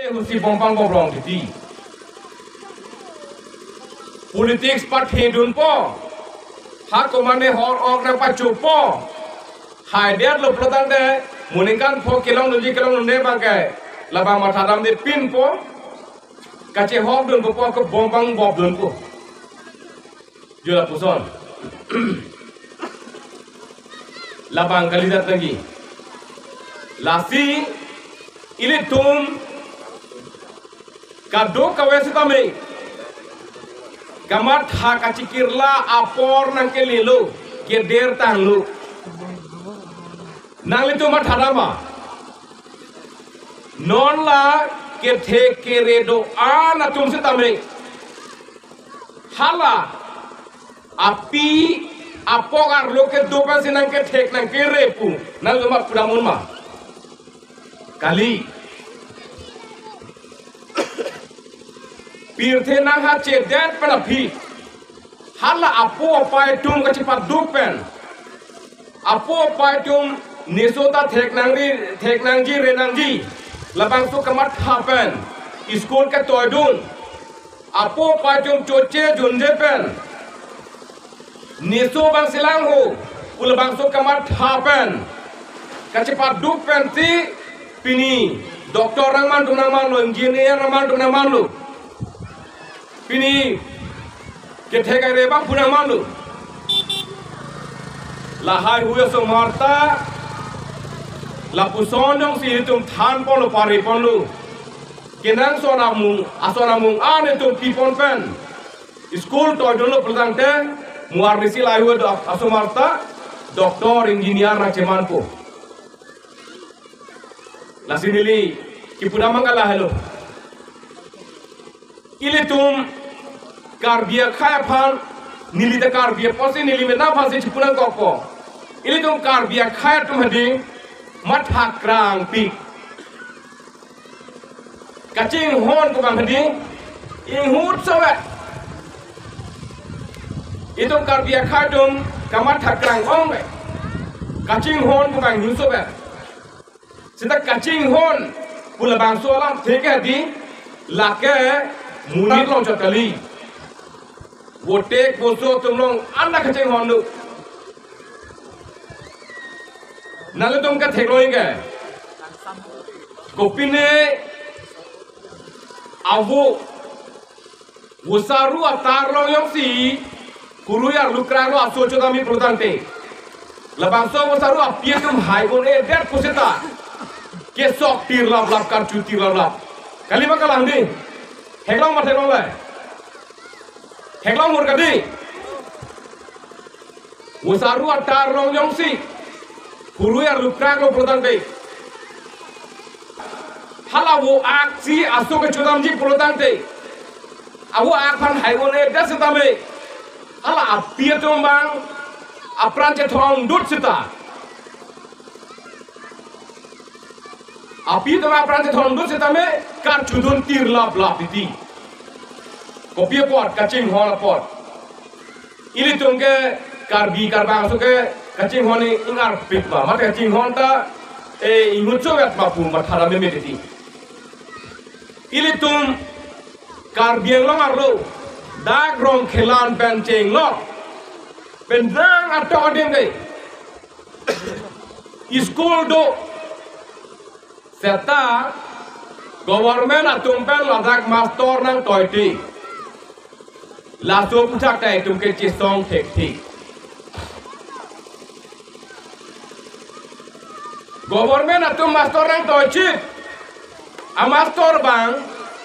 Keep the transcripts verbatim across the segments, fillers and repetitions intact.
Husi bom pang bom rong titi. Politics pathedunpo. Ha komane hor ok nangpachopo. Haidetlo pulotangte, mo ningkan pho kelongdunji kelongdunde abangke, labang mathadamde pinpo. Kachehokdunpo, ko bom pang bom dunpo. Jo lapuson. Labang kalidet lagi. Lasi ilitum kadokave sitame kamatha kachikirla apor nangkelelo, keder tanglo. Nanglitum mathadam ma? Non la kethek kere do-an atum sitame, hala api apok arlo kedo pensi nangkethek nangkere pu, nangli mat pudam un ma? Kali. Pirthe nanghachedet pen aphi, hala apo apai atum kachepaduk pen, apo apai atum neso ta thek nangri, thek nangji, re nangji, labangso kamatha pen school ketoidun. Apo apai atum choche junje pen, neso abang si lang ho pu labangso kamatha pen, kachepaduk pensi pini doctor nangman atum nangmanlo, engineer nangman atum nangmanlo. Pini kethek kere abang pu nangmanlo. Lahai hui asomar ta lapuson jongsi itum thanponlo, pariponlo, kenangsot amung, ason amung an itum pipon pen school toidunlo pulotangte, mo arnisi lahai hui do asomar ta doctor, engineer nangchemanpo. Lasi neli kipudam abang lahelo. Ilitum Karbi akhei aphan, neli ta Karbi apotsi neli mena aphansi chipu nangkokpo. Ilitum Karbi akhei atum hadi matha krangpik. Kachinghon pu abang hadi inghutsovet. Itum Karbi akhei atum kamatha krang ong ve. Kachinghon pu abang inghutsovet. Seta kachinghon pu labangso alamthe ke hadi lake monit along chot kali. Votek voso atum along anta kachinghon do. Nanglitum katheklong ke, kopine avo vosaru atar along jongsi kurui arlukrak lo aso chodamji pulotangte, labangso vosaru api atum hai un-edet pusita kesok tirlaplap, karchu tirlaplap. Kali ma kalang di? Theklong ma theklongle? Theklong hur kadi. Vosaru atar along jongsi kurui arlukrak lo pulotangte, hala avo aksi aso kechodamji pulotangte, avo ak aphan hai un-edet sitame, hala api atum abang apran chethondut sita, api atum apran chethondut sitame karchudun tirlaplap titi. Kopi apot? Kachinghon apot. Ilitum ke Karbi Karbang aso ke kachinghon ingarpik ma, mate kachinghon ta, eh, inghutsovet ma pu mathadam meme titi. Ilitum Karbi Anglong arlo dak Rongkhelan pen chenglok pen nang atok adim ke school do. Seta government atum pen ladak mastor nangtoiti, laso aphuthak ta itum ke chesong thekthe. Government atum mastor nangtoichit, amastor abang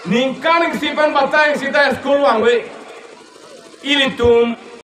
ningkan isi pen batai isi ta school vangve. Ilitum